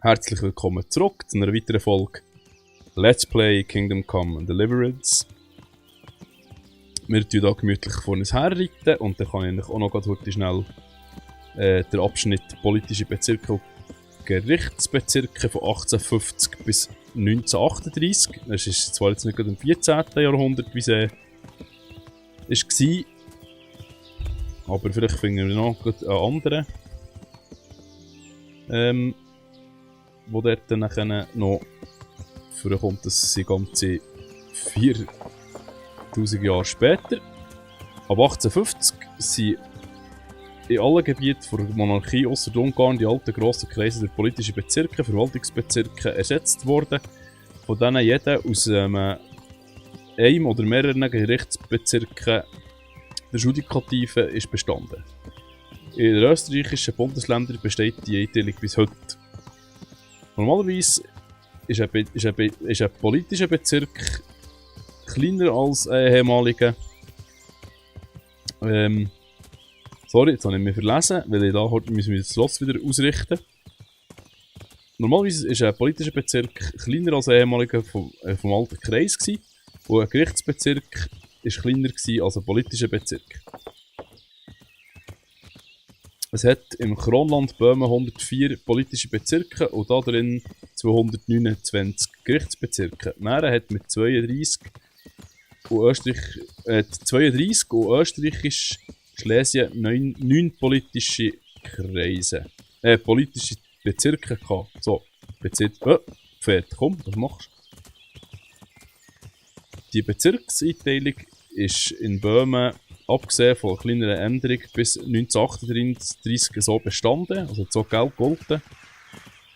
Herzlich willkommen zurück zu einer weiteren Folge Let's Play Kingdom Come and Deliverance. Wir tun hier gemütlich vor uns herreiten und dann kann ich auch noch heute schnell den Abschnitt politische Bezirke und Gerichtsbezirke von 1850 bis 1938. Das ist zwar jetzt nicht gerade im 14. Jahrhundert, wie es war, aber vielleicht finden wir noch einen anderen, wo dort dann noch vorkommt, dass sie ganze 4000 Jahre später, ab 1850, sind in allen Gebieten der Monarchie ausser Ungarn die alten grossen Kreise der politischen Bezirke, Verwaltungsbezirke ersetzt worden, von denen jeder aus einem oder mehreren Gerichtsbezirken der Judikative ist bestanden. In den österreichischen Bundesländern besteht die Einteilung bis heute. Normalerweise ist ein politischer Bezirk kleiner als ein ehemaliger. Sorry, jetzt habe ich mich verlesen, weil ich da heute müssen wir das Schloss wieder ausrichten. Normalerweise ist ein politischer Bezirk kleiner als ein ehemaliger vom alten Kreis gewesen, und ein Gerichtsbezirk ist kleiner gewesen als ein politischer Bezirk. Es hat im Kronland Böhmen 104 politische Bezirke und da drin 229 Gerichtsbezirke. Mähren hat mit 32 und Österreichisch Schlesien 9 politische Kreise. Politische Bezirke gehabt. So, Pferd, komm, was machst du? Die Bezirkseinteilung ist in Böhmen, abgesehen von kleineren Änderungen, bis 1938 so bestanden, also so gegolten.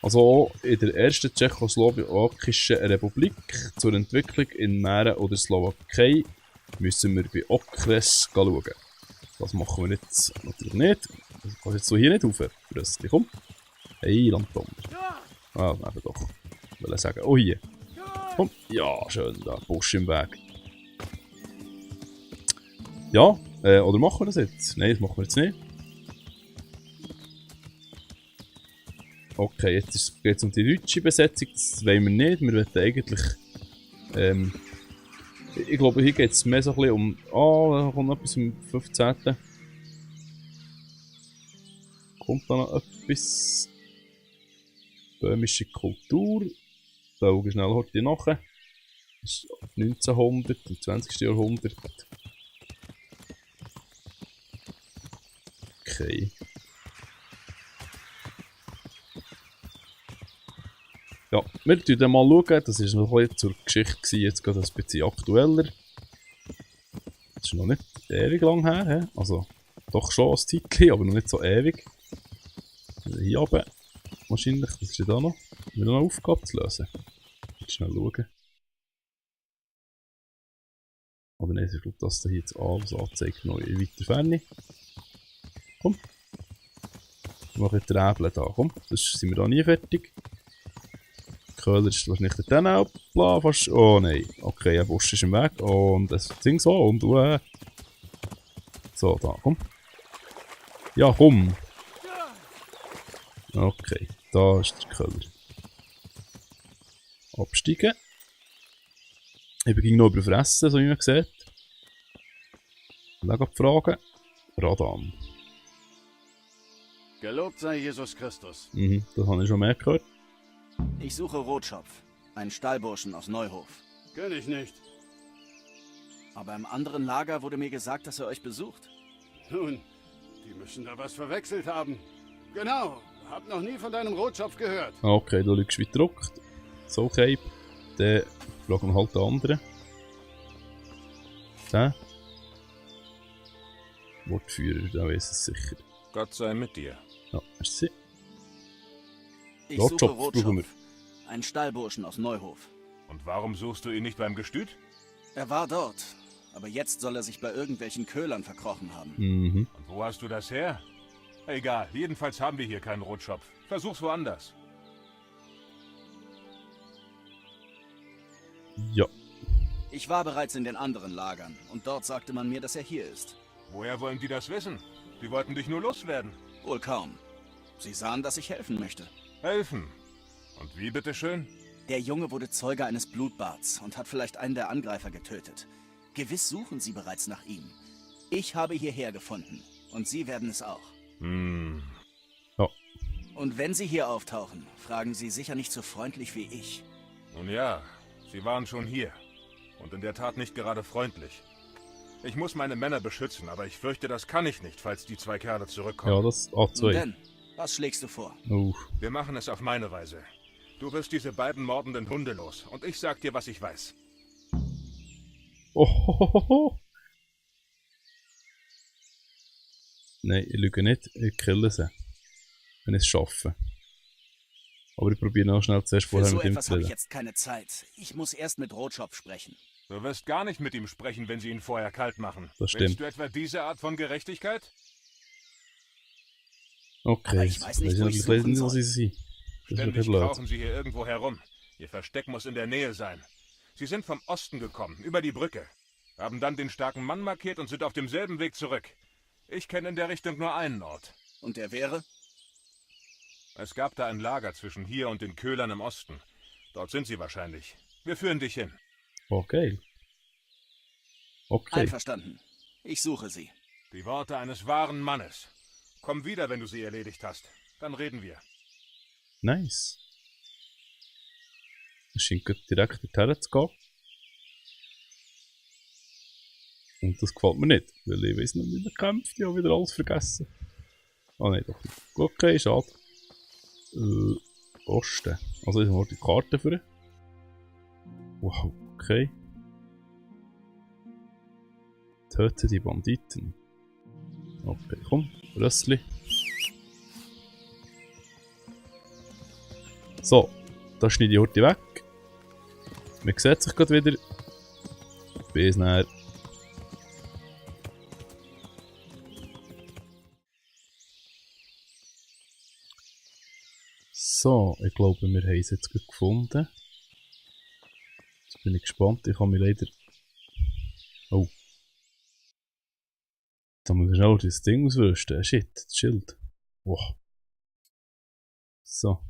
Also auch in der ersten tschechoslowakischen Republik zur Entwicklung in Mähren oder Slowakei müssen wir bei Okres schauen. Das machen wir jetzt natürlich nicht. Das kannst jetzt so hier nicht aufhören. Röstli, komm. Hey, Landtom. Ah, eben doch. Ich will sagen, oh hier. Komm. Ja, schön, da, Busch im Weg. Ja, oder machen wir das jetzt? Nein, das machen wir jetzt nicht. Okay, jetzt geht es um die deutsche Besetzung, das wollen wir nicht. Wir wollen eigentlich... ich glaube, hier geht es mehr so ein bisschen um... da kommt noch etwas im 15. Kommt da noch etwas... Böhmische Kultur. Da schauen wir schnell heute nachher. Das ist 1900, im 20. Jahrhundert. Okay. Ja, wir schauen dann mal schauen. Das war noch ein bisschen zur Geschichte, jetzt geht es ein bisschen aktueller. Das ist noch nicht ewig lang her, he? Also doch schon ein Zeitchen, aber noch nicht so ewig. Also hier oben wahrscheinlich, das ist ja da noch. Wir noch eine Aufgabe zu lösen. Schnell schauen. Aber nein, ich glaube, dass da hier jetzt alles anzeigt, noch in weiter Ferne. Komm. Ich mache jetzt den Äbel da, komm. Sonst sind wir da nie fertig. Köhler ist wahrscheinlich dann auch fast. Oh nein. Okay, ein Busch ist im Weg. Und das Ding so und du. So, da, komm. Ja, komm. Okay, da ist der Köhler. Absteigen. Ich ging noch überfressen, so wie man sieht. Und dann die Frage. Radan. Gelobt sei Jesus Christus. Das habe ich schon mehr gehört. Ich suche Rotschopf, einen Stallburschen aus Neuhof. Kenn ich nicht. Aber im anderen Lager wurde mir gesagt, dass er euch besucht. Nun, die müssen da was verwechselt haben. Genau, hab noch nie von deinem Rotschopf gehört. Okay, du liegst wie gedruckt. So, okay. Dann fragen wir halt den anderen. Den. Wortführer, der weiß es sicher. Gott sei mit dir. Ja, merci. Ich suche Rotschopf brauchen wir. Rotschopf, einen Stallburschen aus Neuhof. Und warum suchst du ihn nicht beim Gestüt? Er war dort, aber jetzt soll er sich bei irgendwelchen Köhlern verkrochen haben. Mhm. Und wo hast du das her? Egal, jedenfalls haben wir hier keinen Rotschopf. Versuch's woanders. Ja. Ich war bereits in den anderen Lagern und dort sagte man mir, dass er hier ist. Woher wollen die das wissen? Die wollten dich nur loswerden. Wohl kaum. Sie sahen, dass ich helfen möchte. Helfen? Und wie bitteschön? Der Junge wurde Zeuge eines Blutbads und hat vielleicht einen der Angreifer getötet. Gewiss suchen sie bereits nach ihm. Ich habe hierher gefunden. Und Sie werden es auch. Ja. Und wenn Sie hier auftauchen, fragen Sie sicher nicht so freundlich wie ich. Nun ja, Sie waren schon hier. Und in der Tat nicht gerade freundlich. Ich muss meine Männer beschützen, aber ich fürchte, das kann ich nicht, falls die 2 Kerle zurückkommen. Ja, das Nun A2. denn, was schlägst du vor? Wir machen es auf meine Weise. Du wirst diese beiden mordenden Hunde los. Und ich sag dir, was ich weiß. Oh. Nein, ich lüge nicht. Ich kille sie. Wenn ich es schaffe. Aber ich probiere noch schnell zuerst Für vorher so mit ihm etwas zu habe ich reden. jetzt keine Zeit. Ich muss erst mit Rotschopf sprechen. Du wirst gar nicht mit ihm sprechen, wenn sie ihn vorher kalt machen. Das Willst stimmt. du etwa diese Art von Gerechtigkeit? Okay, Aber ich weiß nicht, wo ich natürlich leider suchen nicht, wo soll. sie sind. Das wird ja Ständig blöd. krauchen sie hier irgendwo herum. Ihr Versteck muss in der Nähe sein. Sie sind vom Osten gekommen, über die Brücke. Haben dann den starken Mann markiert und sind auf demselben Weg zurück. Ich kenne in der Richtung nur einen Ort. Und der wäre? Es gab da ein Lager zwischen hier und den Köhlern im Osten. Dort sind sie wahrscheinlich. Wir führen dich hin. Okay. Okay. Einverstanden. Ich suche sie. Die Worte eines wahren Mannes. Komm wieder, wenn du sie erledigt hast. Dann reden wir. Nice. Es scheint gut direkt dorthin zu gehen. Und das gefällt mir nicht, weil ich weiss noch nicht, wie man kämpft. Ich habe wieder alles vergessen. Ah nein, doch nicht. Okay, schade. Osten. Also ich habe die Karte für. Wow, okay. Töte die Banditen. Okay, komm, Rössli. So, da schneide ich heute weg. Man sieht sich gerade wieder. Bis nachher. So, ich glaube, wir haben es jetzt gut gefunden. Jetzt bin ich gespannt. Ich kann mir leider... Oh. Da muss ich schnell das Ding ausrüsten. Shit, das Schild. Wow. So.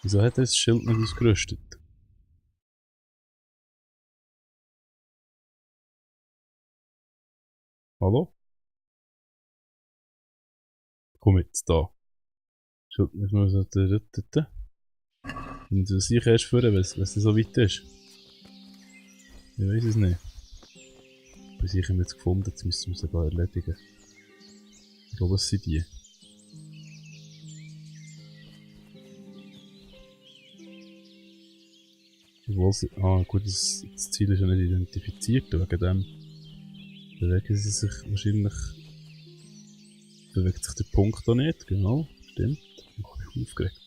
Wieso hat er das Schild nicht ausgerüstet? Hallo? Komm jetzt da. Schild nicht mehr so da. Und das sehe ich erst führen, wenn es so weit ist. Ich weiß es nicht. Bis ich ihn jetzt gefunden, jetzt müssen wir sie da erledigen. Ich glaube, es sind die. Obwohl sie... Ah gut, das Ziel ist ja nicht identifiziert, wegen dem bewegen sie sich wahrscheinlich... Bewegt sich der Punkt da nicht, genau, stimmt. Ich bin aufgeregt.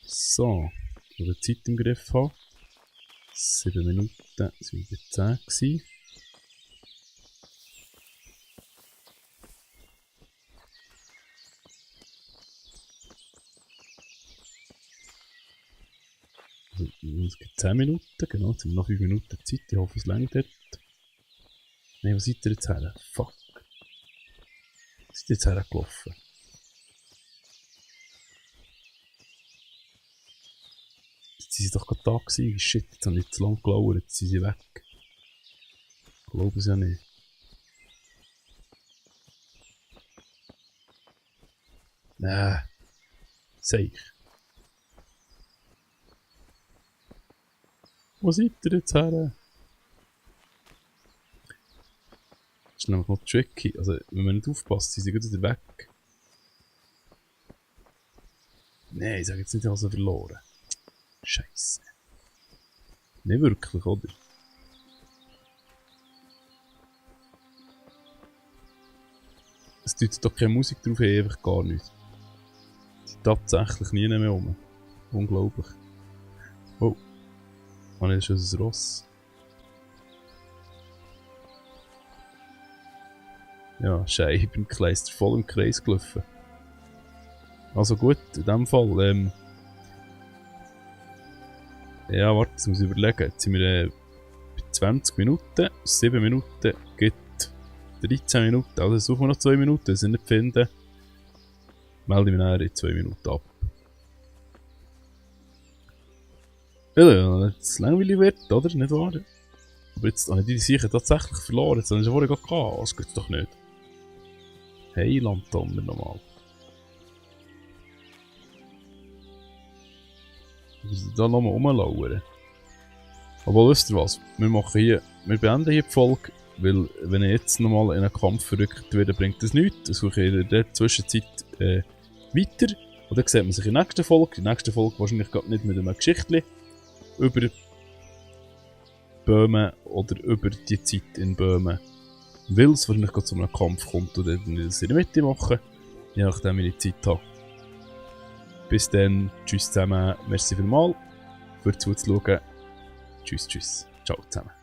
So, ich will die Zeit im Griff haben. 7 Minuten sind wir bei 10 gewesen. Es gibt 10 Minuten, genau, jetzt haben wir noch 5 Minuten Zeit, ich hoffe es reicht dort. Nein, wo seid ihr jetzt her? Fuck. Wo seid ihr jetzt hergelaufen? Jetzt sind sie doch gerade da gewesen, shit, jetzt haben die zu lange gelauert, jetzt sind sie weg. Ich glaube es ja nicht. Nein. Seich. Wo seid ihr jetzt her? Das ist nämlich noch tricky. Also, wenn man nicht aufpasst, sind sie gerade wieder weg. Nein, ich sage jetzt nicht, ich habe sie verloren. Scheiße. Nicht wirklich, oder? Es tut doch keine Musik drauf, einfach gar nichts. Sie sind tatsächlich nie mehr rum. Unglaublich. Oh. Oh ne, das ist ein Ross. Ja, Scheibenkleister voll im Kreis gelaufen. Also gut, in dem Fall, ja, warte, jetzt muss ich überlegen. Jetzt sind wir bei 20 Minuten, 7 Minuten gibt 13 Minuten, also suchen wir noch 2 Minuten, wenn sie nicht finden, melde ich mich nachher in 2 Minuten ab. Ja, jetzt langweilig wird, oder? Nicht wahr? Aber jetzt habe ich die sicher tatsächlich verloren, jetzt habe ich sie vorher gerade gehabt, das geht doch nicht. Heilanddonner nochmal. Wir müssen da nochmal rumlauern. Aber wisst ihr was? Wir beenden hier die Folge, weil wenn ich jetzt nochmal in einen Kampf verrückt werde, bringt das nichts. Dann suche ich in der Zwischenzeit weiter. Und dann sieht man sich in der nächsten Folge. Die nächste Folge wahrscheinlich gerade nicht mit einer Geschichte über Böhmen oder über die Zeit in Böhmen. Weil es wahrscheinlich gerade zu einem Kampf kommt und dann das in der Mitte machen. Je nachdem, wie ich Zeit habe. Bis dann, tschüss zusammen, merci vielmals für zuzuschauen. Tschüss, tschüss, ciao zusammen.